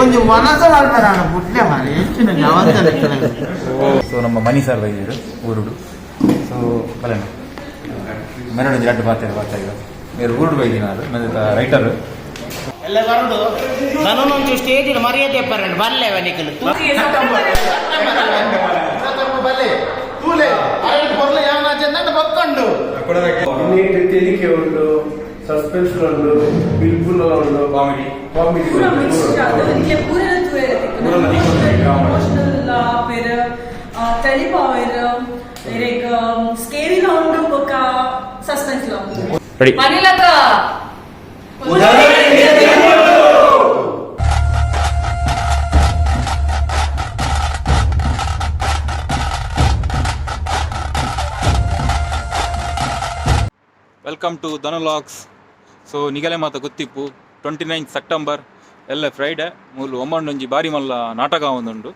ಒಂಜಿ ಮನಸ್ಸು ಮಾಡ್ತಾರ ಬುಡ್ಲೆ ಮಾರಿ ಹೆಚ್ಚಿನ ಸೊ ನಮ್ಮ ಮನಿ ಸರ್ ಬೈದಿರು ಊರುಡು. ಸೊ ಬಲಣ್ಣ ಮೆರಡು ರಡ್ಡು ಬಾತಾರೆ ಬಾತ ಈಗ ಮೇರು ಊರುಡು ಬೈದಿನಾರು ರೈಟರ್. ಎಲ್ಲ ಬರುದು ನನ್ನೊಂದು ಸ್ಟೇಜ್ ಮರ್ಯಾದೆ ಪರಂಡು ಬಲ್ಲೆ ನಿಕಲು ಬಲ್ಲೆ ತೂಲೆ ಅರಳು ಕೊರ್ಲೆ ಯಾವನ ಚೆಂದ ಬೊಕ್ಕಂಡು. ತೆಲಿಕೆ ಉಂಡು, ಸಸ್ಪೆನ್ಸ್ ಉಂಡು, ಬಿಲ್ಬುಲ್ ಉಂಡು. ಕಾಮಿಡಿ. ಕಾಮಿಡಿ. ಪೂರ ಮಿಕ್ಸ್ಡ್ ಆದ್ ನಿಕ್ಲೆ ಪೂರೆಲ ತೂಯೆರೆ ತಿಕ್ಕುಂಡು. ಪೂರೆಲ ತಿಕ್ಕುಂಡು. ಎಮೋಷನಲ್ ಆಪೆರ್, ತೆಲಿಪಾವೆರ್, ಇರೆಗ್ ಸ್ಕೇರಿಲ ಉಂಡು ಬೊಕ್ಕ ಸಸ್ಪೆನ್ಸ್ ಲ ಉಂಡು. ರೆಡಿ. ಮನಿಲಕ. Welcome to ಧನುಲಾಗ್ಸ್. ಸೊ ನಿಗಲೆ ಮಾತ ಗೊತ್ತಿಪ್ಪು, 29 ಸೆಪ್ಟೆಂಬರ್ ಎಲ್ಲ ಫ್ರೈಡೆ ಮೂಲು ಒಂಬಣ್ಣೊಂಜಿ ಬಾರಿ ಮಲ್ಲ ನಾಟಕ ಒಂದುಂಡು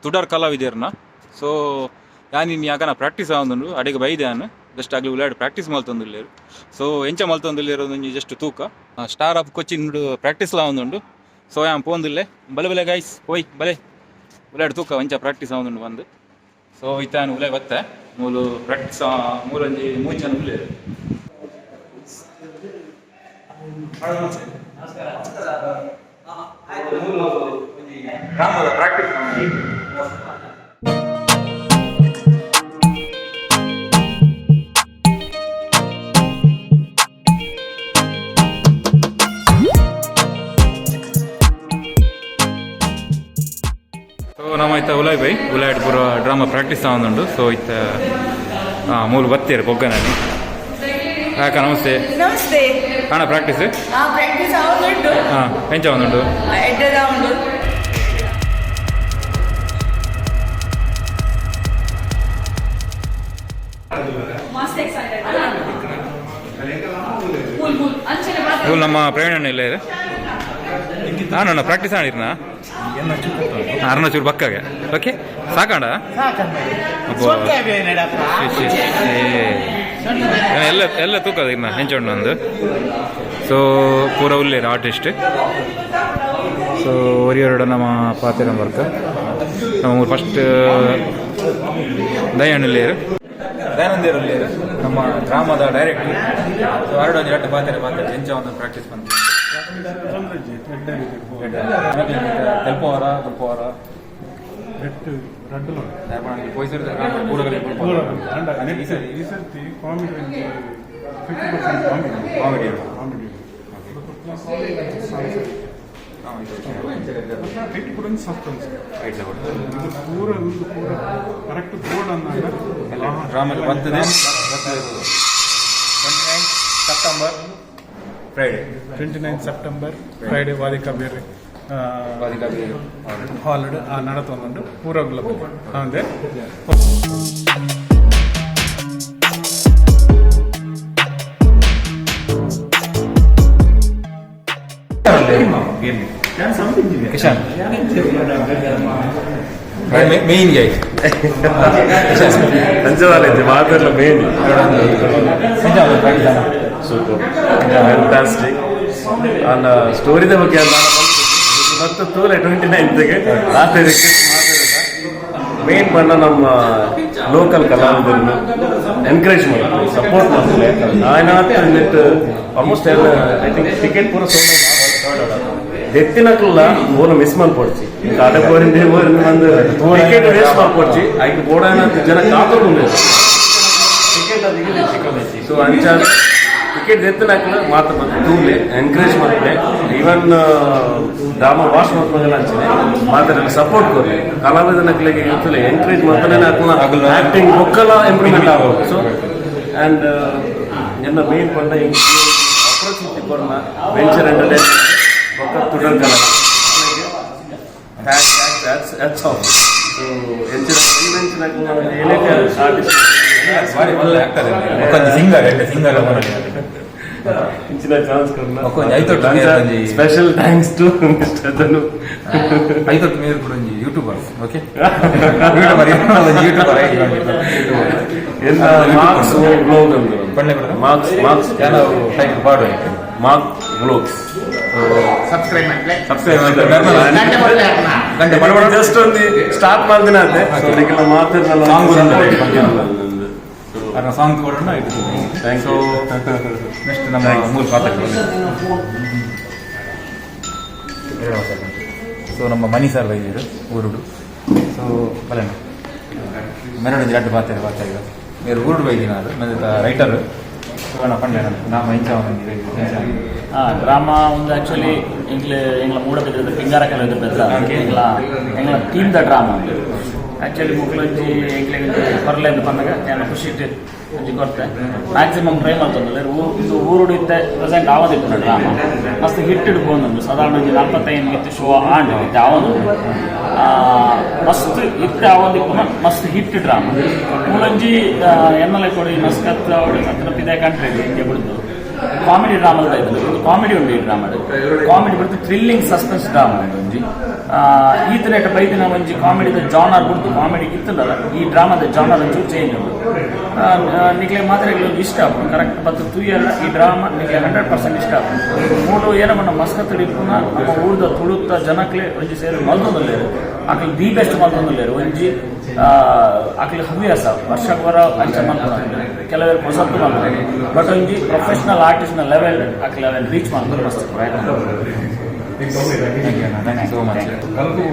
ತುಡರ್ ಕಲಾವಿದರ್ನ. ಸೊ ಯಾನ್ ಯಾಕನ ಪ್ರಾಕ್ಟೀಸ್ ಆವೊಂದುಂಡು, ಅಡೆಗೆ ಬೈದೆ ಯಾನ್. ಜಸ್ಟ್ ಆಗಲಿ ಉಲಾಡ್ ಪ್ರಾಕ್ಟೀಸ್ ಮಲ್ತೊಂದುಲ್ಲೆರ್. ಸೊ ಎಂಚ ಮಲ್ತೊಂದುಲ್ಲೆರ್ ಒಂಜಿ ಜಸ್ಟ್ ತೂಕ. ಸ್ಟಾರ್ ಆಫ್ ಕೊಚ್ಚಿನ್ ಪ್ರಾಕ್ಟೀಸ್ ಆವೊಂದುಂಡು. ಸೊ ಯಾನ್ ಪೋಂದುಲ್ಲೆ, ಬಲೆ ಬಲೆ ಗೈಸ್, ಹೋಯ್ ಬಲೆ ಉಲಾಡ್ ತೂಕ ಎಂಚ ಪ್ರಾಕ್ಟೀಸ್ ಆವೊಂದುಂಡು ಬಂದು. ಸೊ ಇತ್ತಾನು ಉಲೆ ಬತ್ತೆ, ಮೂಲು ಪ್ರಾಕ್ಟೀಸ್ ಮೂಲೊಂಜಿ ಮೂಜಿ ಜನ ಉಲ್ಲೆರ್. ಗ್ರಾಮದ ಪ್ರಾಕ್ಟೀಸ್. ಸೊ ನಮ್ಮ ಇತ್ತ ಉಲಾಯ್ ಬೈ ಉಲಾಯ್ಡ್ ಪೂರ ಡ್ರಾಮಾ ಪ್ರಾಕ್ಟೀಸ್ ಆವೊಂದುಂಡು. ಸೊ ಇತ್ತ ಮೂಲು ಬತ್ತೇರು ಬೊಗ್ಗನಲ್ಲಿ. ಅಕ್ಕ ನಮಸ್ತೆ. ನಮಸ್ತೆ. ಕಾಣ ಪ್ರಾಕ್ಟೀಸ್? ಆ, ಪ್ರಾಕ್ಟೀಸ್ ಆವೊಂದುಂಡು. ಹಾಂ, ಎಂಚ ಒಂದುಂಡು? ಎಡ್ಡೆದ ಉಂಡು. ಮಸ್ತ್ ಎಕ್ಸೈಟೆಡ್. ಫುಲ್ ಫುಲ್ ಅಂಚನೆ. ಇವ್ರು ನಮ್ಮ ಪ್ರವೀಣ್ ಅಣ್ಣ ಇಲ್ಲ ಇದೆ. ನಾನು ಪ್ರಾಕ್ಟೀಸ್ ಮಾಡಿರ್ನಾ ಅರುಣಾಚೂರು ಬಕ್ಕಾಗೆ. ಓಕೆ, ಸಾಕಂಡ. ಅಬ್ಬಾ. ಶ್ಶ್ ಶ್ಶ್ ಶ್ಶ್. ಎಲ್ಲ ಎಲ್ಲ ತೂಕದ ಇನ್ನ ಹೆಂಚೋಣ ನಂದು. ಸೊ ಪೂರ ಉಲ್ಲೇರು ಆರ್ಟಿಸ್ಟ್. ಸೊ ಒರಿಯೊರಡ ನಮ್ಮ ಪಾತೆರ ವರ್ಕ ನಮ್ಮ ಫಸ್ಟ್ ದಯಾನಂದ ಉಲ್ಲೇರು, ದಯಾನಂದೇರು ಉಲ್ಲೇರು ನಮ್ಮ ಗ್ರಾಮದ ಡೈರೆಕ್ಟರ್. ಸೊ ಅರಡು ಒಂಜಿ ರಡ್ಡು ಪಾತೆರ ಪಾತೆರ, ಎಂಚ ಒಂದು ಪ್ರಾಕ್ಟೀಸ್ ಬಂತು? ತೆಲ್ಪವರ ಬುಲ್ಪವರ ಈ ಸರ್ತಿ comedy 50% comedy. Comedy. Comedy 50% suspense. ಇದು ಪೂರ ಒಂದು ಪೂರ ಕರೆಕ್ಟ್ ಬೋರ್ಡ್ ಅನ್ನಾಗ. ಡ್ರಾಮಲ್ಲಿ ಬರ್ತದೆ. 29 September Friday. 29 September Friday ವಾದಿಕಾ ಬೇರೆ ಹಾಲ್ ನಡತೊಂದುಂಡು. ಪೂರ ಅಂದೆ. Kishan main guy. ಅಂಚವಾಲೈತೆ ಮಾತಾಡ್ಲ ಮೇನ್. Super, fantastic. ಅಂಡ್ ಸ್ಟೋರಿದ ಬಗ್ಗೆ ಮತ್ತು ತೂಲೆ 29ಗೆ ರಾತ್ರಿ ರಿಕ್ವೆಸ್ಟ್ ಮೇನ್ ಬಣ್ಣ. ನಮ್ಮ ಲೋಕಲ್ ಕಲಾವಿದರನ್ನು ಎನ್ಕರೇಜ್ ಮಾಡ್ತಾರೆ, ಸಪೋರ್ಟ್ ಮಾಡ್ತಾರೆ. ನಾಯ್ನಾತ್ net almost I think ticket ಪೂರ ಸೋಲ್ಡ್. ದೆತ್ತಿನಕ್ಲ ಓನ ಮಿಸ್ ಮಲ್ಪೊಡ್ಚಿ. ಕಾಡ ಬೋರಿಂದ ಬೋರಿಂದ ಬಂದು ಟಿಕೆಟ್ ವೇಸ್ಟ್ ಮಲ್ಪೊಡ್ಚಿ. ಐಕ್ ಬೋಡಾನ ಜನ ಕಾತೊಂದು ಟಿಕೆಟ್. ಸೊ ಅಂಚ ಟಿಕೆಟ್ ದೆತ್ತಿನಕ್ಲ ಮಾತ್ರ ಬಂದು ತೂಲೆ, ಎನ್ಕರೇಜ್ ಮಾಡ್ತಾರೆ. ಈವನ್ ಡ್ರಾಮಾ ವಾಶ್ ಮಾಡ್ಕೊಂಡೆಲ್ಲ ಅಂಚನೆ ಮಾತ್ರ ಸಪೋರ್ಟ್ ಕೊರ್ಲೆ. ಕಲಾವಿದನಕ್ಲೆಗೆ ಯೂತ್ಲೆ ಎನ್ಕರೇಜ್ ಮಾಡ್ತಾನೆ, ಆಕ್ಟಿಂಗ್ ಬೊಕ್ಕಲ ಇಂಪ್ರೂವ್ಮೆಂಟ್ ಆಗೋದು. ಸೊ ಅಂಡ್ ಎನ್ನ ಮೇನ್ ಪಂಡ ಅಪರ್ಚುನಿಟಿ ಕೊರ್ನ ವೆಂಚರ್ ಎಂಟರ್ಟೈನ್ಮೆಂಟ್ ಬೊಕ್ಕ ತುಡರ್ ಕಲಾ. Thanks, thanks, that's all. So ಎಂಚಿನ ಈ ವೆಂಚರ್ ಆರ್ಟಿಸ್ಟ್. ಬಾರಿ ಒಳ್ಳೆ ಆಗ್ತದೆ. ಒಂಜಿ ಸಿಂಗರ್, ಎಡ್ಡೆ ಸಿಂಗರ್. ಇಂಚಿನ ಚಾನ್ಸ್ ಕೊರ್ನ. ಒಂಜಿ ಐತೊಟ್ಟು ಮೇರ್ ಒಂಜಿ special thanks to mister Dhanu. ಐತೊಟ್ಟು ಮೇರ್ ಕೂಡ ಒಂಜಿ ಯೂಟ್ಯೂಬರ್. ಓಕೆ, ಯೂಟ್ಯೂಬರ್, ಒಂಜಿ ಯೂಟ್ಯೂಬರ್. ಎಲ್ಲ ಮಾರ್ಕ್ಸ್ ವ್ಲೋಗ್ ಅಂತ. ಪಂಡೆ ಮೇಡಮ್. ಮಾರ್ಕ್ಸ್ ಮಾರ್ಕ್ಸ್ ಯಾನ ಟೈಮ್ ಪಾಡು. Mark vlogs. Subscribe ಮಾಡ್ಲೆ. Subscribe. ಗಂಟೆ ಕೊಡ್ಲೆ ಅಣ್ಣ. ಗಂಟೆ ಬಡಬಡ. ಜಸ್ಟ್ ಒಂದು ಸ್ಟಾರ್ಟ್ ಮಾಡ್ದಿನ ಅದೇ. ಸೊ ನಿಖಿಲ ಮಾತಾಡಲ್ಲ. Song ಅರ್ನ ಸಾಂಗ್ ಕೊಡೋಣ ಇದು. Thank so you. Next ನಮ್ಮ ಮೂರು ಪಾತ್ರ. ಸೊ ನಮ್ಮ ಮನಿ ಸರ್ ಬೈದಿರು ಊರುಡು. ಸೊ ಬಲಣ್ಣ ಮೆರಡು ಎರಡು ಬಾತೆ ಬಾತೆ ಈಗ ಮೇರು ಊರುಡು ಬೈದಿನಾರು ಮೆದ ರೈಟರ್. ಸೊ ಅಣ್ಣ ಪಂಡೆ ನಾಮ ಇಂಚ. ಡ್ರಾಮಾ ಒಂದು ಆಕ್ಚುಲಿ ಎಂಗ್ಲ ಎಂಗ್ಲ ಮೂಡ ಬಿದ್ದ ಪಿಂಗಾರ ಕಲ Bedra. ಎಂಗ್ಲ ಎಂಗ್ಲ team the drama actually ಮುಕ್ಲೊಂಜಿ ಎಂಗ್ಲೆ ಕೊರ್ಲೆ ಅಂತ ಬಂದಾಗ ನಾನು ಖುಷಿ ಇಟ್ಟು ಒಂಜಿ ಕೊರ್ತೆ ಮ್ಯಾಕ್ಸಿಮಮ್ ಟ್ರೈ ಮಾಡ್ತಂದ್ರೆ ಇದು ಊರುಡು ಇತ್ತೆ ಪ್ರೆಸೆಂಟ್ ಆವದಿತ್ತು ಡ್ರಾಮಾ. ಮಸ್ತ್ ಹಿಟ್ ಹಿಡ್ಕೊಂಡು ಸಾಧಾರಣ ಒಂಜಿ 45 ಇತ್ತು ಶೋ ಆಂಡ್ ಇತ್ತೆ ಆವೊಂದು ಮಸ್ತ್ ಇತ್ತೆ ಆವೊಂದಿಪ್ಪುನ ಮಸ್ತ್ ಹಿಟ್ ಡ್ರಾಮಾ. ಮೂಲೊಂಜಿ ಎನ್ನಲೆ ಕೊಡಿ ಮಸ್ಕತ್ ಹತ್ರ ಪಿದೆ ಕಂಟ್ರಿ ಇಂಡಿಯಾ ಬಿಡ್ದು ಕಾಮಿಡಿ ಡ್ರಾಮಾ ಇದು. ಕಾಮಿಡಿ ಉಂಡು ಈ ಡ್ರಾಮಾ. ಕಾಮಿಡಿ ಬಿಡ್ತು thrilling suspense drama ಉಂಡು ಒಂಜಿ. ಈತನೇಟ ಬೈದಿನ ಒಂಜಿ ಕಾಮಿಡಿದ ಜಾನರ್ ಬಿಡ್ತು ಕಾಮಿಡಿ ಇತ್ತಲ್ಲ, ಈ ಡ್ರಾಮಾದ ಜಾನರ್ ಒಂಚೂರು ಚೇಂಜ್ ಉಂಡು. ನಿಕ್ಲೆ ಮಾತ್ರ ಇಷ್ಟ ಆಪುಂಡು ಕರೆಕ್ಟ್ ಬತ್ತು ತೂಯಲ್ಲ ಈ ಡ್ರಾಮಾ ನಿಕ್ಲೆ 100% ಇಷ್ಟ ಆಪುಂಡು. ಮೂಡು ಏನ ನಮ್ಮ ಮಸ್ಕತ್ ಇಪ್ಪುನ ನಮ್ಮ ಊರ್ದ ತುಳುತ್ತ ಜನಕ್ಲೆ ಒಂಜಿ ಸೇರಿ ಮಲ್ತೊಂದುಲ್ಲೇರು. ಅಕ್ಲು the best ಮಲ್ತೊಂದುಲ್ಲೇರು. ಒಂಜಿ ಅಕ್ಲು ಹವ್ಯಾಸ ವರ್ಷಕ್ಕೆ ಬರೋ ಅಂಚ ಮಲ್ಪುನ. ಕೆಲವರು ಹೊಸತ್ತು ಮಲ್ಪುನ, ಬಟ್ ಒಂಜಿ ಪ್ರೊಫೆಷನಲ್ ಆರ್ಟಿಸ್ಟ್ನ ಲೆವೆಲ್ ಅಕ್ಲು ಲೆವೆಲ್ ರೀಚ್ ಮಾಡ್ತಾರೆ ಮಸ್ತ್ ಪ್ರಯತ್ನ. Thank you so much. ಗಲ್ಪು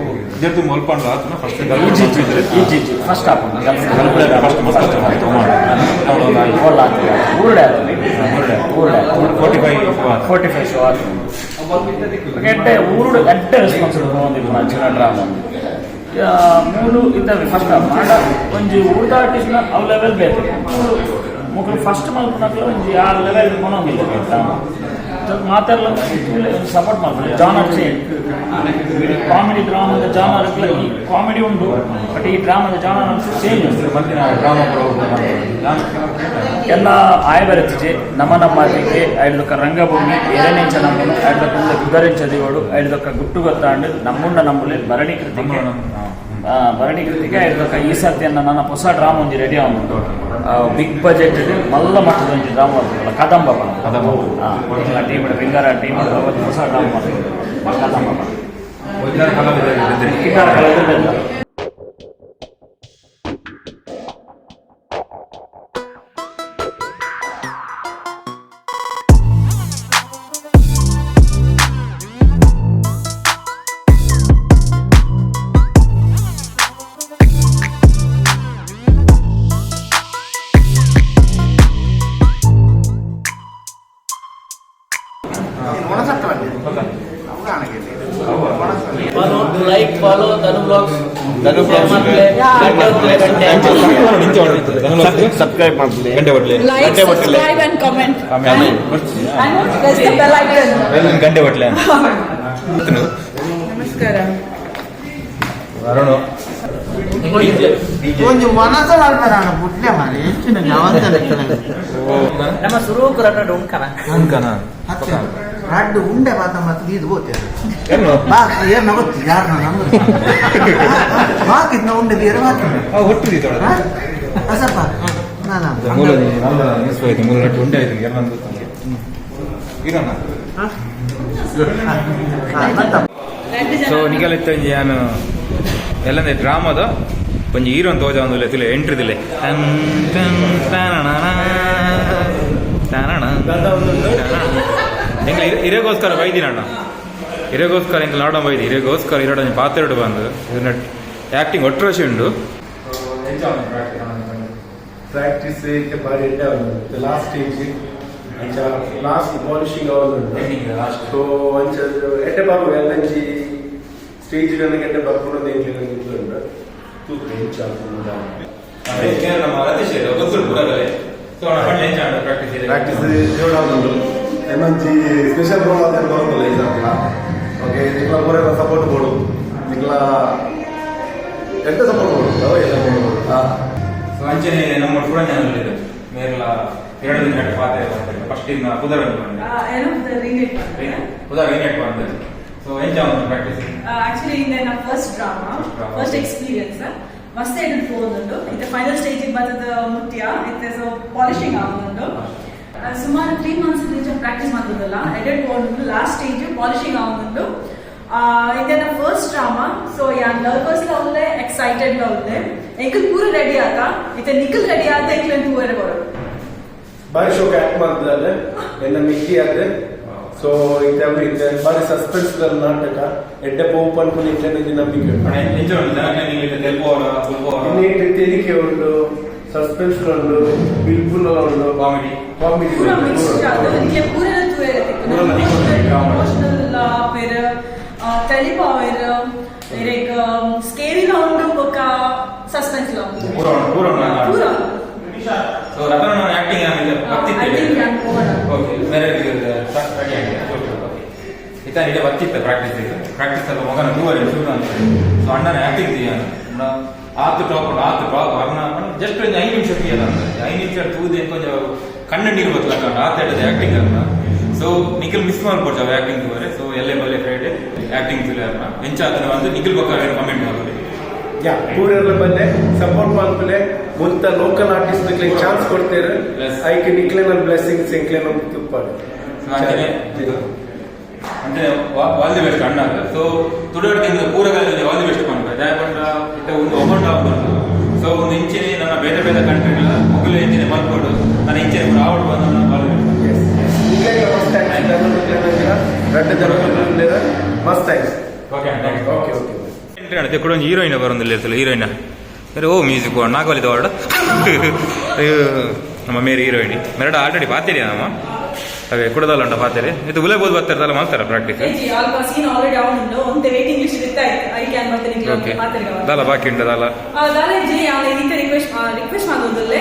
ಜದ್ದು ಮೊಲ್ಪಂಡ್ಲ ಆತನ ಫಸ್ಟ್ ಗಲ್ಪು. ಈಜಿ ಈಜಿ ಫಸ್ಟ್ ಆಪುಂಡು. ಫಸ್ಟ್ ಮಸ್ತ್ ಊರುಡೆ ಊರುಡೆ. 45. 45 ಶೋ ಆತು. ಎಡ್ಡೆ ಊರುಡು ಎಡ್ಡೆ ರೆಸ್ಪಾನ್ಸ್ ಒಂದು ಅಂಚಿನ ಡ್ರಾಮಾ ಮೂಲು ಇದ್ದಾವೆ. ಫಸ್ಟ್ ಆಂಡ ಒಂಜಿ ಊರ್ದ ಆರ್ಟಿಸ್ಟ್ನ ಅವು ಲೆವೆಲ್ ಬೇಕು. ಮೂಲು ಮುಕ್ಳು ಫಸ್ಟ್ ಮಲ್ಪುನಕ್ಲು ಒಂಜಿ ಆ ಲೆವೆಲ್ ಕೊನೊಂದಿಲ್ಲ ಡ್ರಾಮಾ. ಮಾತೆಲ್ಲ ಸಪೋರ್ಟ್ ಮಾಡ್ತಾರೆ. Genre change, comedy ಡ್ರಾಮಾದ genre ಈ ಕಾಮಿಡಿ ಉಂಟು, ಬಟ್ ಈ ಡ್ರಾಮಾದ ಜಾನರ್ ಅನ್ಸು ಚೇಂಜ್ ಉಂಟು. ಮಂದಿನ ಡ್ರಾಮಾ ಎಲ್ಲ ಆಯ ಬರತ್ತಿಜೆ ನಮ್ಮ ನಮ್ಮ ದಿಕ್ಕೆ ಐಡ್ದೊಕ್ಕ ರಂಗಭೂಮಿ ಎರನೆಂಚ ನಮ್ಮನು ಐಡ್ದೊಕ್ಕ ಗುದ್ದರೆಂಚ ದೇವಡು ಐಡ್ದೊಕ್ಕ ಗುಟ್ಟು ಗೊತ್ತಾಂಡು ನಮ್ಮುಂಡ ನಂಬುಲೆ ಭರಣಿ ಕೃತಿಗೆ ಭರಣಿ ಕೃತಿಗೆ ಐಡ್ದೊಕ್ಕ ಈ ಸರ್ತಿಯನ್ನ ನನ್ನ ಹೊಸ ಡ್ರಾಮಾ ಒಂಜಿ ರೆಡಿ ಆವೊಂದುಂಡು. ಬಿಗ್ ಬಜೆಟ್ ಮಲ್ಲ ಮಟ್ಟದ ಒಂಜಿ ಡ್ರಾಮಾ ಬರ್ತದಲ್ಲ, ಕದಂಬ. ಕದಂಬ. ಟೀಮ್ ಬೆಂಗಾರ ಟೀಮ್ ಹೊಸ ಡ್ರಾಮಾ ಬರ್ತದೆ, ಕದಂಬ. ಕಲಾವಿದ. ಪಿಂಗಾರ ಕಲಾವಿದರು. ಒಣಸತ್ತ ಬಂದಿದೆ ಅವು. Like, follow Dhanu blogs. Dhanu blogs. Subscribe ಮಾಡ್ಲಿ. ಗಂಟೆ ಹೊಟ್ಲೆ. Like, subscribe and comment. And press the bell icon. ಗಂಟೆ ಹೊಟ್ಲೆ. ನಮಸ್ಕಾರ. ಅರುಣು. ಒಂಜಿ ಮನಸ್ಸು ಮಾಡ್ತಾರೆ ಅಣ್ಣ ಬುಡ್ಲೆ ಮಾರಿ ಹೆಚ್ಚಿನ ನಮ್ಮ ಸುರೂಕು ರನ್ನ ಉಂಕನ. ಅಂಕನ. ರಡ್ಡು ಉಂಡೆ ಮಾತ ಮತ್ತೆ ಇದು ಬೋತೆ. ಏನು? ಬಾ ಏನು ಗೊತ್ತು ಯಾರು ನಮ್ಗೆ ಬಾಕಿದ್ನ ಉಂಡೆ ಬೇರೆ ಬಾಕಿ. ಹುಟ್ಟಿದಿ. ಅಸಪ್ಪ ನಾನು ಮೂಲ ನ್ಯೂಸ್ ಹೋಯ್ತು. ಮೂಲ ನಟ್ಟು ಉಂಡೆ ಆಯ್ತು ಎಲ್ಲ ಇರೋಣ. ಸೊ ನಿಗಲಿತ್ತೊಂಜಿ ಯಾನು ಎಲ್ಲಂದ್ರೆ ಡ್ರಾಮಾದ ಒಂಜಿ ಹೀರೋ ಅಂತ ತೋಜ ಒಂದು ತುಲೆ ಎಂಟ್ರಿ ದಿಲೆ ಟನ್ ಟನ್ ತಾನಣ ತಾನಣ. ಎಂಗ್ಲ ಇರೆಗೋಸ್ಕರ ಬೈದಿನ ಅಣ್ಣ, ಇರೆಗೋಸ್ಕರ ಎಂಕ್ಲ ನಾಡ ಬೈದಿ ಇರೆಗೋಸ್ಕರ ಇರೋಡ ಒಂಜಿ ಪಾತ್ರೆಡು ಬಂದು ಇದನ್ನ ಆಕ್ಟಿಂಗ್ ಒಟ್ಟರಶಿ ಉಂಡು. ಪ್ರಾಕ್ಟೀಸ್ ಬಾರಿ ಎಡ್ಡೆ ಆವೊಂದುಂಡು. ಲಾಸ್ಟ್ ಸ್ಟೇಜ್ ಅಂಚ ಲಾಸ್ಟ್ ಪಾಲಿಶಿಂಗ್ ಆವೊಂದುಂಡು. ಸೊ ಅಂಚ ಎಡ್ಡೆ ಬರ್ಪುಂಡು ಎಲ್ಲಂಚಿ ಸ್ಟೇಜ್ ಎಡ್ಡೆ ಬರ್ಪುಂಡು ಎಂಕ್ಲೆಗ್ ಒಂಜಿ ಉಂಡು. ತೂಕ ಎಂಚ ಆಪುಂಡು. ನಮ್ಮ ರತೀಶ್ ಗೊತ್ತುಂಟು ಪೂರಗಲೆ. ಸೊ ಅಣ್ಣ ಪಂಡ್ಲೆ ಎಂಚ ಪ್ರಾಕ್ಟೀಸ್? ಪ್ರಾಕ್ಟೀಸ್ ಜೋಡಾವುಂಡು. ಎನ್ನೊಂಜಿ ಸ್ಪೆಷಲ್ ರೋಲ್ ಆದ ಬರೋದಿಲ್ಲ ಈ ಸರ್ತಿಲ. ಓಕೆ, ನಿಕ್ಲ ಪೂರ ಸಪೋರ್ಟ್ ಬೋಡು. ನಿಕ್ಲ ಎಡ್ಡೆ ಸಪೋರ್ಟ್ ಬೋಡು ಅವ ಎಲ್ಲ ಬೋಡು. ಸೊ ಅಂಚನೆ ನಮ್ಮ ಪುರಂಜನ ಇದೆ ಮೇರ್ಲ ಎರಡು ದಿನ ಪಾತ್ರೆ ಫಸ್ಟ್ ಇನ್ನ ಪುದರ್ ಬಂದೆ. ಪುದರ್ ರೀನೇಟ್ ಬಂದೆ. ಸೊ ಎಂಚ ಪ್ರಾಕ್ಟೀಸ್? ಆಕ್ಚುಲಿ ಇಂದ ನಮ್ಮ first drama. First drama. First experience. ಮಸ್ತ್ ಎಡ್ ಪೋವೊಂದುಂಡು. ಇತ್ತೆ ಫೈನಲ್ ಸ್ಟೇಜ್ ಬತ್ತದ ಮುಟ್ಯ ಇತ್ತೆ. ಸೊ ಪಾಲಿಶಿಂಗ್ ಆವೊಂದುಂಡು. ಸುಮಾರು 3 ಮಂತ್ಸ್ ನಿಜ ಪ್ರಾಕ್ಟೀಸ್ ಮಾಡ್ತದಲ್ಲ. ಎಡಿಟ್ ಹೋಗುಂಡು, last stage polishing ಆವೊಂದುಂಡು. ಇದನ್ನ first drama. So ಯಾನ್ ನರ್ವಸ್ ಲ ಉಲ್ಲೆ, ಎಕ್ಸೈಟೆಡ್ ಲ ಉಲ್ಲೆ. ಎಂಕಲ್ ಪೂರ ರೆಡಿ ಆತ. ಇತ್ತೆ ನಿಖಲ್ ರೆಡಿ ಆತ. ಎಂಕ್ಲೆನ್ ತೂವರೆ ಬರೋಡು. ಬಾರಿ ಶೋಕ್ ಆಕ್ಟ್ ಮಾಡ್ತಿದ್ದಾರೆ ಎನ್ನ ಮಿಕ್ಕಿ ಆದ್ರೆ. ಸೊ ಇತ್ತೆ ಇತ್ತೆ ಬಾರಿ ಸಸ್ಪೆನ್ಸ್ ನಾಟಕ ಎಡ್ಡೆ ಪೋವು ಪನ್ಪುನ ಇಟ್ಲೆ ನಂಬಿಕೆ ಉಂಟು. ಎಂಚ ಉಂಡು ಜನಕ್ಕೆ ನಿಂಗೆ ತೆಲ್ಪುವರ ತುಲ್ಪುವರ? ಇನ್ನೇಟ್ ತೆಲಿಕೆ ಉಂಟು, ಸಸ್ಪೆನ್ಸ್ ಉಂಟು, ಬಿಲ್ಬುಲ್ ಉಂಟು. ಕಾಮಿಡಿ. ಕಾಮಿಡಿ. ಪೂರ ಮಿಕ್ಸ್ ಆದ್ ನಿಕ್ಲೆ ಪೂರೆಲ ತೂಯೆರೆ. ಪೂರೆಲ ತಿಕ್ಕುಂಡು drama. Emotional ಆಪೆರ್, ತೆಲಿಪಾವೆರ್, ಇರೆಗ್ ಸ್ಕೇರಿಲ ಉಂಡು, ಬೊಕ್ಕ ಸಸ್ಪೆನ್ಸ್ ಲ ಉಂಡು. ಪೂರ ಉಂಡು, ಪೂರ ಉಂಡು. ಪೂರ. ಸೊ ರತನ ಆಕ್ಟಿಂಗ್ I think ಯಾನ್ ಪೋವಡ. ಓಕೆ, ಬೇರೆ ರೆಡಿ ಆಗಿದೆ. ಓಕೆ, ಇತ್ತ ಇಡೇ ಬತ್ತಿತ್ತ ಪ್ರಾಕ್ಟೀಸ್ ಪ್ರಾಕ್ಟೀಸ್ ಅಲ್ಲ ಮಗನ ದೂರ ಶುರು ಅಂತ. ಸೊ ಅಣ್ಣನ ಆಕ್ಟಿಂಗ್ ತೀಯಾನ ಆತು ಟಾಪ್ ಉಂಟು, ಆತು ಟಾಪ್ ಅರ್ಣ ಜಸ್ಟ್ ಒಂದು 5 ನಿಮಿಷ ತೀಯಲ್ಲ ಅಂತ. 5 ನಿಮಿಷ ತೂದೆ ಕೊಂಚ ಕಣ್ಣ ನೀರು ಬತ್ತಲಕ್ಕ ಆತ ಹಿಡಿದು ಆಕ್ಟಿಂಗ್ ಅನ್ನ. ಸೊ ನಿಖಿಲ್ ಮಿಸ್ ಮಾಡ್ಕೊಡ್ತಾವೆ ಆಕ್ಟಿಂಗ್ ತೂವರೆ. ಸೊ ಎಲ್ಲೇ ಬಲ್ಲೆ ಫ್ರೈಡೆ ಆಕ್ಟಿಂಗ್ ತುಲೆ ಅರ್ನ ಎಂಚ ಅದನ್ನ ಒಂದು ನಿಖಿಲ್ ಬಕ್ಕ ಕಮೆಂಟ್ ಮಾಡ್ತಾರೆ. ಯಾ, ಪೂರೆರ್ಲ ಬಲ್ಲೆ, ಸಪೋರ್ಟ್ ಮಲ್ಪಲೆ. ಮುಲ್ತ local artist chance ಕೊಡ್ತೇವೆ. ಐಕ್ ನಿಕ್ಲೆನ ಬ್ಲೆಸ್ಸಿಂಗ್ಸ್ ಎಂಕ್ಲೆನ ತುಪ್ಪಾಡು. ಸೊ ಅಂಚನೆ ಅಂಚನೆ all the best ಅಣ್ಣ. ಸೊ ತುಳುವರ್ದಿಂದ ಪೂರಗಾಲ all the best ಪನ್ಪ. ದಾಯೆ ಪಂಡ ಇತ್ತೆ ಒಂದು ಒಬ್ಬಂಡ ಆಪುಂಡು. ಸೊ ಒಂದು ಇಂಚಿನೆ ನನ್ನ ಬೇರೆ ಬೇರೆ ಕಂಟ್ರಿಗಳ ಮೊಗಲು ಇಂಚಿನೆ ಮಲ್ಪೊಡು, ನನ್ನ ಇಂಚಿನೆ ಪೂರ ಆವಡ್ ಬಂದ. All the best. ನಿಕ್ಲೆಗ್ಲ ಮಸ್ತ್ thanks. ರಡ್ಡ್ ಜನ ಮಸ್ತ್ thanks. Okay, thanks. Okay okay. ಕೂಡ ಒಂಜಿ ಹೀರೋಯಿನ್ ಬರೊಂದಿಲ್ಲ ಹೀರೋಯಿನ್ ಬೇರೆ. ಓ ಮ್ಯೂಸಿಕ್ ನಾಗವಲಿ ವಾರ್ಡ್ ನಮ್ಮ ಮೇರಿ ಹೀರೋಯಿನ್ ಮೆರಡ ಆಲ್ರೆಡಿ ಪಾತೇರಿ ನಮ್ಮ ಅವೇ ಕುಡದಲ್ಲ ಉಂಟ ಪಾತೇರಿ. ಇದು ಉಲೇಬೋದು ಬರ್ತಾರೆ ತಲ್ಲ ಮಾಡ್ತಾರೆ ಪ್ರಾಕ್ಟೀಸ್. ಏಜಿ ಅಲ್ಪ ಸೀನ್ ಆಲ್ರೆಡಿ ಆವೊಂದುಂಡು. ಒಂತೆ ವೇಟಿಂಗ್ ಲಿಸ್ಟ್ ಇತ್ತ. I can ಮತ್ತೆ ನಿಕ್ಲೆ ಮಾತೆರ್ಗ. ದಾಲ ಬಾಕಿ ಉಂಟು ದಾಲ? ದಾಲೇಜಿ ಯಾನ್ ಇತ್ತೆ ರಿಕ್ವೆಸ್ಟ್ ರಿಕ್ವೆಸ್ಟ್ ಮಾಡೋದಲ್ಲೇ,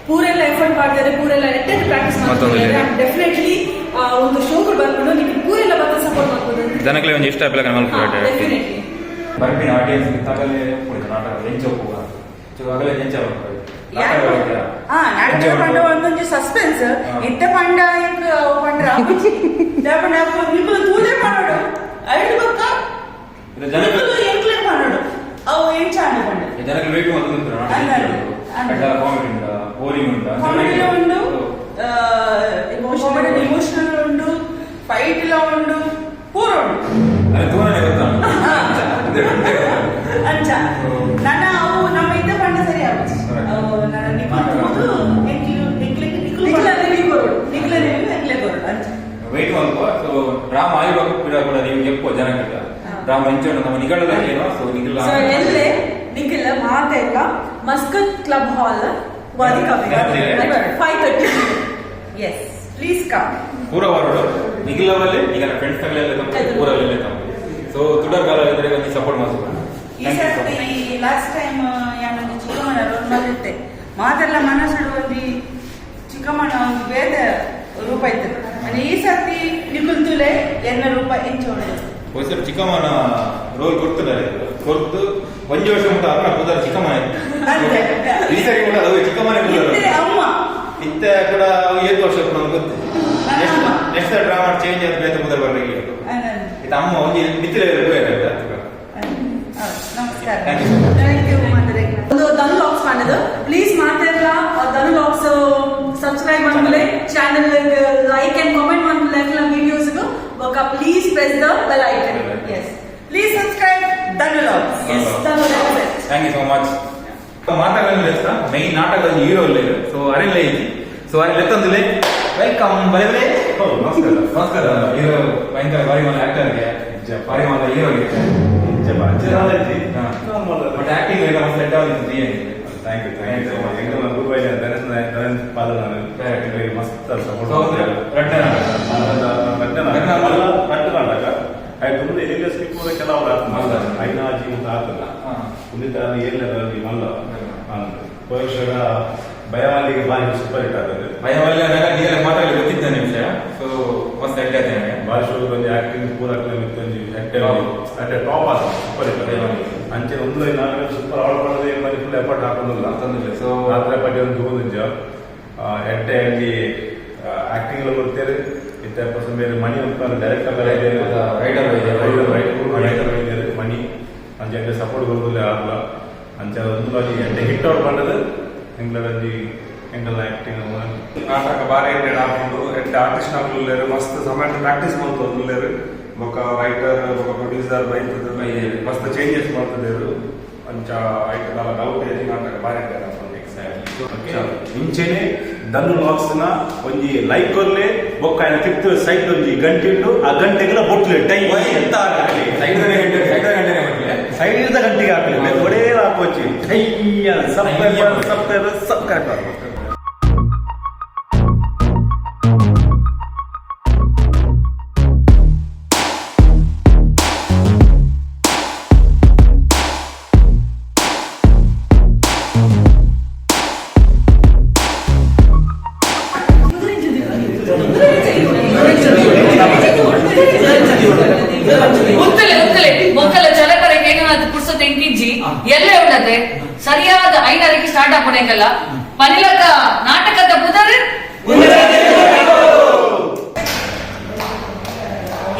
ಪೂರೆಲ್ಲ ಎಫರ್ಟ್ ಮಾಡ್ತಾರೆ, ಪೂರೆಲ್ಲ ಎಟ್ಟೆ ಪ್ರಾಕ್ಟೀಸ್ ಮತ್ತೊಂದು ಮಾಡ್ತಾರೆ. ಡೆಫಿನೆಟ್ಲಿ ಒಂದು ಶೋ ಕೂಡ ಬರ್ಕೊಂಡು ನಿಮ್ಗೆ ಪೂರೆಲ್ಲ ಬಂದು ಸಪೋರ್ಟ್ ಮಾಡ್ಬೋದು. ಜನಕ್ಲೆ ಒಂಜಿ ಇಷ್ಟ ಆಪಿಲ್ಲ ಮಲ್ಪು. ಡೆಫಿನೆಟ್ಲಿ. ಬರ್ಪಿನ ಆಡಿಯನ್ಸ್ ತಗಲೆ ಉಪ್ಪುಂಡು ನಾಟಕ ಎಂಚ ಉಪ್ಪುಗ ಅಗಲೆ ಎಂಚ. ಹಾ, ನಾಟಕ ಪಂಡ ಒಂದೊಂಜಿ ಸಸ್ಪೆನ್ಸ್. ಇತ್ತೆ ಪಂಡ ಎಂಕ್ ಅವು ಪಂಡ್ರ ಪಂಡ ನಿಮ್ಮದು ತೂದೆ ಪನೊಡು. ಐದು ಬೊಕ್ಕ ಜನಕ್ಕೆ ಎಂಕ್ಲೆ ಪನೊಡು ಅವು ಎಂಚ ಆಂಡ್ ಪಂಡ. ಜನಕ್ಕೆ ವೇಟ್ ಮಾಡ್ತಾರೆ. ಅಂದ್. ಕಾಮಿಡಿ ಉಂಟಾ, ಬೋರಿಂಗ್ ಉಂಟಾ? ಕಾಮಿಡಿ ಉಂಡು, ಕಾಮಿಡಿ ಇಮೋಷನಲ್ ಉಂಡು, ಫೈಟ್ ಲ ಉಂಡು, ಪೂರ ಉಂಡು. ಅರೆ ತೂರನೆ ಗೊತ್ತಾ. ಅಂಚ ನನ್ನ ಅವು ನಮ್ಮ ಇದ್ದ ಪಂಡ ಸರಿ ಆಪುಜಿ. ಅವು ನನ್ನ ನಿಕುಲು ತೂದು ಎಂಕ್ಲು ಎಂಕ್ಲೆಗ್ ನಿಕುಲು ನಿಕ್ಲೆ ನೀವು ಕೊರೊಡು. ನಿಕ್ಲೆ ನೀವು ಎಂಕ್ಲೆ ಕೊರೊಡು ಅಂಚ. ವೇಟ್ ಮಲ್ಪ. ಸೊ ಡ್ರಾಮಾ ಆಯುವಾಗ ಕೂಡ ಕೂಡ ನೀವು ಎಪ್ಪೋ ಜನಕ್ಕೆ ಡ್ರಾಮಾ ಎಂಚ ಉಂಟು ನಮ್ಮ ನಿಗಡದ ಏನೋ. ಸೊ ನಿಗಲ ಸೊ ಎಲ್ಲೆ ನಿಖಿಲ್ ಮಾತೆಲ್ಲ ಮಸ್ಕತ್ ಕ್ಲಬ್ ಹಾಲ್ ವಾದಿ. 5:30. Yes, please come. ಪೂರ ವಾರಡು ನಿಗಿಲವಲ್ಲಿ ನಿಗಲ ಫ್ರೆಂಡ್ಸ್ ತಗಲೆಲ್ಲ ತಮ್ಮ ಪೂರವಲ್ಲೇ ತಮ್ಮ. ಸೊ ತುಡರ್ ಕಾಲ ಇದ್ರೆ ಒಂಜಿ ಸಪೋರ್ಟ್ ಮಾಡ್ಬೇಕು. ಈ ಸರ್ತಿ ಲಾಸ್ಟ್ ಟೈಮ್ ಯಾನೊಂಜಿ ಚಿಕ್ಕಮ್ಮನ ರೋಲ್ ಮಲ್ತಿತ್ತೆ. ಮಾತೆಲ್ಲ ಮನಸ್ಸುಡು ಒಂಜಿ ಚಿಕ್ಕಮ್ಮನ ಒಂದು ಬೇತೆ ರೂಪ ಇತ್ತು. ಅಂದ್ರೆ ಈ ಸರ್ತಿ ನಿಕುಲ್ ತೂಲೆ ಎನ್ನ ರೂಪ ಎಂಚ ಉಂಡು. ಹೋಯ್ಸರ್ ಚಿಕ್ಕಮ್ಮನ ರೋಲ್ ಕೊಡ್ತಿದ್ದಾರೆ. ಕೊರ್ದು ಒಂಜಿ ವರ್ಷ ಮುಟ್ಟ ಅರ್ನ ಪುದರ್ ಚಿಕ್ಕಮ್ಮನ ಇತ್ತು. ಅಂತೆ. ಈ ಸರಿ ಕೂಡ ಅದು ಚಿಕ್ಕಮ್ಮನೆ ಪುದರ್. ಇತ್ತೆ ಅಮ್ಮ. ಇತ್ತೆ ಕೂಡ ಏಳು ವರ್ಷ ನಮ್ಗೆ ಗೊತ್ತು. ಅಮ್ಮ. Next drama change ಆದ ಬೇತೆ ಪುದರ್ ಬರ್ಲಿಕ್ಕೆ. ಅಂದ್. ಇದು ಅಮ್ಮ ಒಂಜಿ ಮಿತ್ರ. ಹೌದು, ನಮಸ್ಕಾರ. Thank you so much. Thank you ಮಾತರೆ. ಒಂದು ಧನು ಲಾಕ್ಸ್ ಮಾಡೋದು. ಪ್ಲೀಸ್ ಮಾತಾಡಲ್ಲ, ಧನು ಲಾಕ್ಸ್ ಸಬ್ಸ್ಕ್ರೈಬ್ ಮಾಡ್ಮೇಲೆ channel like and comment ಮಾಡ್ಮೇಲೆ ವಿಡಿಯೋಸ್ ಬೊಕ please press the bell icon. Yes, please subscribe Dhanu logs. S, Dhanu logs. Thank you so much. ಮಾತಾಡೋದು main ನಾಟಕದ hero ಇಲ್ಲ. ಸೊ ಅರೆಲ್ಲ ಐತಿ. ಸೊ ಅರೆ ಲೆತ್ತಂದುಲೆ welcome ಬರಲೇ. ನಮಸ್ಕಾರ. ನಮಸ್ಕಾರ. ಹೀರೋ ಭಯಂಕರ ಬಾರಿ ಮಲ್ಲ ಆಕ್ಟರ್ಗೆ, ಬಾರಿ ಮಲ್ಲ ಹೀರೋಗೆ. ಬಟ್ ಆಕ್ಟಿಂಗ್ ಎಲ್ಲ ಮಸ್ತ್ ಸೆಟ್ ಆಗಿದೆ. Thank you, thank you so much. ಎಂಕಲ್ನ ಗುರುವಾಯ ಧನನ್ ಧನನ್ ಪಾಲನ ಮಸ್ತ್ ಸಪೋರ್ಟ್. ಸೊ ರಡ್ಡ ರಡ್ಡ ನಾಟಕ ಆಯ್ತು. ಮುಂದೆ ಎಲ್ಲಿ ಸ್ಕಿಪ್ ಹೋದ ಕೆಲವರು ಮಲ್ಲ. ಐನಾಜಿ ಅಂತ ಆತಲ್ಲ. ಮುಂದಿನ ಏರ್ಲ ಮಲ್ಲ ಪೋಷಕ ಭಯಮಲ್ಲಿಗೆ ಬಾರಿ ಸೂಪರ್ ಹಿಟ್ ಆಗ್ತದೆ. ಭಯವಲ್ಲ ನೀರೆಲ್ಲ ಮಾತಾಡಲಿ ಗೊತ್ತಿದ್ದ ನಿಮಿಷ. ಸೊ ಮಸ್ತ್ ಸೆಟ್ ಆಯ್ತು ನನಗೆ. ಬಾರಿ ಶೋ ಒಂಜಿ ಆಕ್ಟಿಂಗ್ ಪೂರ ಒಂಜಿ ಅಟ್ಟೆ ಟಾಪ್ ಆಗ್ತದೆ, ಸೂಪರ್ ಹಿಟ್. ಅಂಚೆ ಒಂದು ನಾಟಕ ಸೂಪರ್ ಆಳ್ಕೊಳ್ಳೋದು ಬಾರಿ ಫುಲ್ ಎಫರ್ಟ್ ಹಾಕೋದಿಲ್ಲ. ತೊಂದ್ರೆ. ಸೊ ರಾತ್ರಿ ಪಟ್ಟಿ ಒಂದು ತಗೊಂಡಿದ್ದ ಎಡ್ಡೆ ಅಲ್ಲಿ ಆಕ್ಟಿಂಗ್ ಎಲ್ಲ ಬರ್ತಾರೆ. ಇತ್ತೆ ಪರ್ಸನ್ ಬೇರೆ ಮಣಿ ಅಂತ ಡೈರೆಕ್ಟರ್ ಬೇರೆ. ರೈಟರ್. ರೈಟರ್ ರೈಟರ್ ಇದ್ದಾರೆ ಮಣಿ. ಅಂಚೆ ಎಡ್ಡೆ ಸಪೋರ್ಟ್ ಕೊಡೋದಿಲ್ಲ ಆಗಲ್ಲ. ಅಂಚೆ ಒಂದು ಎಡ್ಡೆ ಹಿಟ್ ಔಟ್ ಮಾಡೋದು ಎಂಗ್ಲಲ್ಲಿ. ಎಂಕಲ್ನ ಆಕ್ಟಿಂಗ್. ನಾಟಕ ಬಾರಿ ಎಡ್ಡೆ ಆಪುಂಡು. ಎಡ್ಡೆ ಆರ್ಟಿಸ್ಟ್ ಉಲ್ಲೆರ್, ಮಸ್ತ್ ಸಮಯ ಪ್ರಾಕ್ಟೀಸ್ ಮಲ್ತೊಂದುಲ್ಲೆರ್. ಬೊಕ್ಕ ರೈಟರ್ ಬೊಕ್ಕ ಪ್ರೊಡ್ಯೂಸರ್ ಬೈತದ ಮಸ್ತ್ ಚೇಂಜಸ್ ಮಲ್ತದೆರ್. ಅಂಚ ಐತ ದಾಲ ಡೌಟ್ ಇಜ್ಜಿ, ನಾಟಕ ಬಾರಿ ಎಡ್ಡೆ ಆಪುಂಡು. ಇಂಚೆನೆ ದನ್ನು ಲಾಕ್ಸ್ ನ ಒಂಜಿ ಲೈಕ್ ಒರ್ಲೆ, ಬೊಕ್ಕ ఆయన ತಿರ್ತು ಸೈಡ್ ಒಂಜಿ ಗಂಟೆ ಉಂಡು, ಆ ಗಂಟೆಗೆಲ್ಲ ಬೊಟ್ಲೆ ಟೈ ಸೈಡ್ ಗಂಟೆಗೆ ಹಾಕಲಿ, ಒಡೇ ಹಾಕೋಚಿ ಟೈ. Subscriber, subscriber, subscriber. ಉತ್ತಲೆ ಉತ್ತಲೆ ಮೊಕ್ಕಲ ಚಲಕರ ಕೇಂದ್ರ ಪುರ್ಸೊತ್ ಎಂಕಿಜ್ಜಿ. ಎಲ್ಲೇ ಉಂಡತೆ ಸರಿಯಾದ 5ಕ್ಕೆ ಸ್ಟಾರ್ಟ್ ಆಪುನೆಂಕಲ್ಲ. ಪನಿಲಕ ನಾಟಕದ ಪುದರ್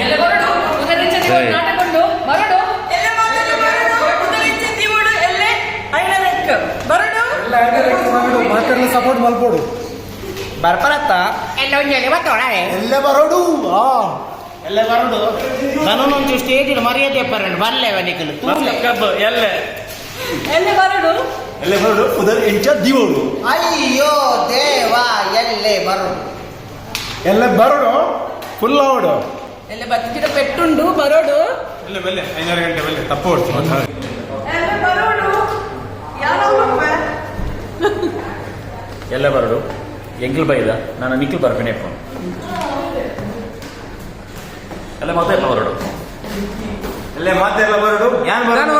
ಎಲ್ಲ ಬರಡು ಉದರಿಂಚ ನಾಟಕ ಉಂಡು, ಬರಡು. ಎಲ್ಲ ಮಾತೆರ್ಲ ಬರಡು. ಉದರಿಂಚ ದೀವೊಡು ಎಲ್ಲೆ 5ಕ್ಕೆ ಬರಡು. ಮಾತೆರ್ಲ ಸಪೋರ್ಟ್ ಮಲ್ಪೋಡು. ಬರ್ಪರತ್ತ ಎಲ್ಲ ಒಂಜಿ ಬತ್ತೋಣ. ಎಲ್ಲ ಬರೋಡು. ಎಲ್ಲ ಬರೋಡು. ಧನುನೊಂಚು ಸ್ಟೇಜ್ ಮರ್ಯಾದೆ ಪರಂಡು ಬಲ್ಲೆ ನಿಕಲು. ಎಲ್ಲೆ. ಎಲ್ಲೆ ಬರಡು. ಎಲ್ಲ ಬರೋಡು, ಉದರ್ ಇಂಚ ದಿವೋಡು. ಅಯ್ಯೋ ದೇವಾ, ಎಲ್ಲೇ ಬರೋಡು. ಎಲ್ಲ ಬರೋಡು, ಫುಲ್ ಅವಡು. ಎಲ್ಲೆ ಬತ್ತಿದ ಪೆಟ್ಟುಂಡು, ಬರೋಡು. ಎಲ್ಲ ಬೆಲ್ಲೆ 5 ಗಂಟೆ ಬೆಲ್ಲೆ ತಪ್ಪು ಹೊಡ್ತು. ಎಲ್ಲೆ ಬರೋಡು ಯಾರೋ. ಎಲ್ಲ ಬರಡು. ಎಂಕ್ಲು ಬೈದ ನಾನು ನಿಕ್ಲು ಬರ್ಪೇನೆ. ಎಲ್ಲ ಮತ್ತೆ ಬರಡು. ಎಲ್ಲ ಮಾತೆಲ್ಲ ಬರೋಡು. ಯಾನ್ ಬರೋಡು.